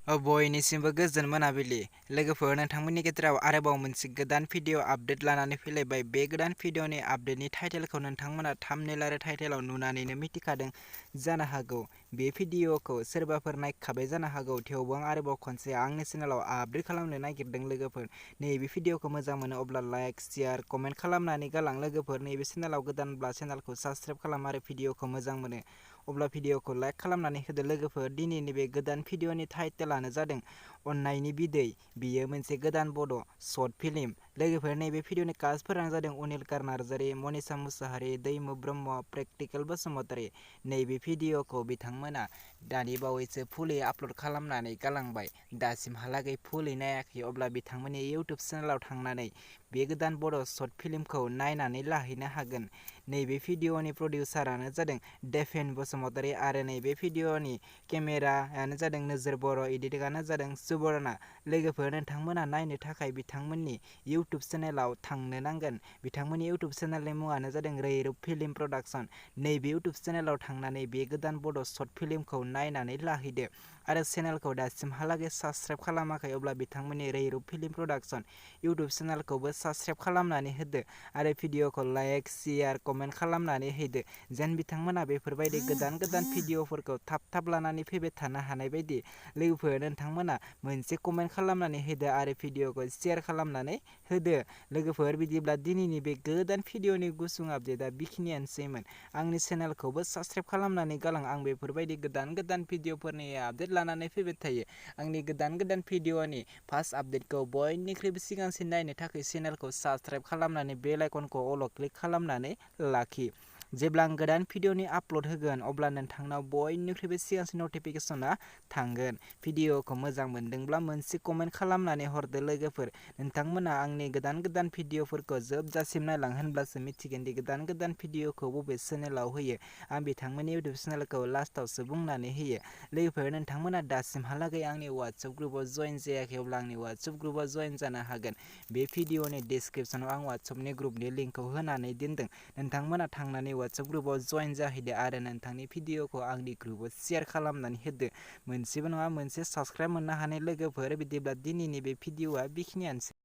बयनिसिमबो गोजोन मोनाबिलि लोगोफोर नोंथांमोननि गेजेराव आरोबाव मोनसे गोदान भिडिअ आपडेट लानानै फैलायबाय। बे गोदान भिडिअनि आपडेटनि टाइटेलखौ नोंथांमोना थाम्बनेल आरो टाइटेलाव नुनानैनो मिथिखादों जानो हागौ। बे भिडिअखौ सोरबाफोर नायखाबाय जानो हागौ, थेवबो आं आरोबाव खनसे आंनि चेनेलाव आपडेट खालामनो नागिरदों लोगोफोर। नैबे भिडिअखौ मोजां मोनो अब्ला लाइक, शेयार, कमेन्ट खालामनानै गालां लोगोफोर। नैबे चेनेलाव गोदानब्ला चेनेलखौ साबस्क्राइब खालाम आरो भिडिअखौ मोजां मोनो अब्ला भिडिअखौ लाइक खालामनानै होदो लोगोफोर। दिनैनि बे गोदान भिडिअनि टाइटेलानो जादों अन्नायनि बिदै। बियो मोनसे गोदान बड' शर्ट फिल्म लोगोफोर। नैबे भिडिअनि कास्टफोरानो जादों अनिल नार्जारी, मनिसा मुसाहारि, दैमु ब्रह्म, प्रेक्टिकेल बसुमतारी। नैबे भिडिअखौ बिथांमोना दानि बावैसो फुलि आपल'ड खालामनानै गालांबाय। दासिमहालागै फुलि नायाखै अब्ला बिथांमोननि इउटुब चेनेलाव थांनानै बे गोदान बड' शर्ट फिल्मखौ नायनानै लाहैनो हागोन। नैबे भिडिअनि प्रडिउसारानो जादों देफेन बसुमतारी आरो नैबे भिडिअनि केमेरायानो जादों नोजोर बर', एडिटिंआनो जादों सुबर्णा। लोगोफोर नोंथांमोना नायनो थाखाय बिथांमोननि इउटुब चेनेलाव थांनो नांगोन। बिथांमोननि इउटुब चेनेलनि मुङानो जादों रैरुब फिल्म प्रडाक्शन। नैबे इउटुब चेनेलाव थांनानै बे गोदान बड' शर्ट फिल्मखौ नायनानै लाहैदो आरो चेनेलखौ दासिमहालागै साबस्क्राइब खालामाखै अब्ला बिथांमोननि रैरुब फिल्म प्रडाक्शन इउटुब चेनेलखौबो साबस्क्राइब खालामनानै होदो आरो भिडिअखौ लाइक, शेयार, कमेन्ट खालामनानै होदो जेन बिथांमोना बेफोरबायदि गोदान गोदान भिडिअफोरखौ थाब थाब लानानै फैबाय थानो हानाय बायदि। लोगोफोर नोंथांमोना मोनसे कमेन्ट खालामनानै होदो आरो भिडिअखौ शेयार खालामनानै होदो लोगोफोर। बिदिब्ला दिनैनि बे गोदान भिडिअनि गुसुं आपडेटआ बेखिनियानोसैमोन। आंनि चेनेलखौबो साबस्क्राइब खालामनानै गालां। आं बेफोरबायदि गोदान गोदान भिडिअफोरनि आपडेट लानानै फैबाय थायो। आंनि गोदान गोदान भिडिअनि फार्स्ट आपडेटखौ बयनिख्रुइबो सिगांसिन नायनो थाखाय चेनेलखौ साबस्क्राइब खालामनानै बेल आइकनखौ अल क्लिक खालामनानै लाखि। जेब्ला आं गोदान भिडिअनि आपल'ड होगोन अब्ला नोंथांनाव बयनिख्रुइबो सिगांसिन नटिफिकेसना थांगोन। भिडिअखौ मोजां मोनदोंब्ला मोनसे कमेन्ट खालामनानै हरदो लोगोफोर। नोंथांमोना आंनि गोदान गोदान भिडिअफोरखौ जोबजासिम नायलां होनब्लासो मिथिगोन दि गोदान गोदान भिडिअखौ बबे चेनेलाव होयो। आं बिथांमोननि इउटुब चेनेलखौ लास्टावसो बुंनानै होयो। लोगोफोर नोंथांमोना दासिमहालागै आंनि वाट्सएप ग्रुपआव जइन जायाखै अब्ला आंनि वाट्सएप ग्रुपआव जइन जानो हागोन। बे भिडिअनि डिसक्रिपसनाव आं वाट्सएपनि ग्रुपनि लिंकखौ होनानै दोनदों। नोंथांमोना थांनानै वाट्सएप ग्रुपआव जइन जाहैदो आरो नोंथांनि भिडिअखौ आंनि ग्रुपआव शेयार खालामनानै होदो। मोनसेबो नङा मोनसे साबस्क्राइब मोननो हानाय लोगोफोर। बिदिब्ला दिनैनि बे भिडिअआ बेखिनियानोसै।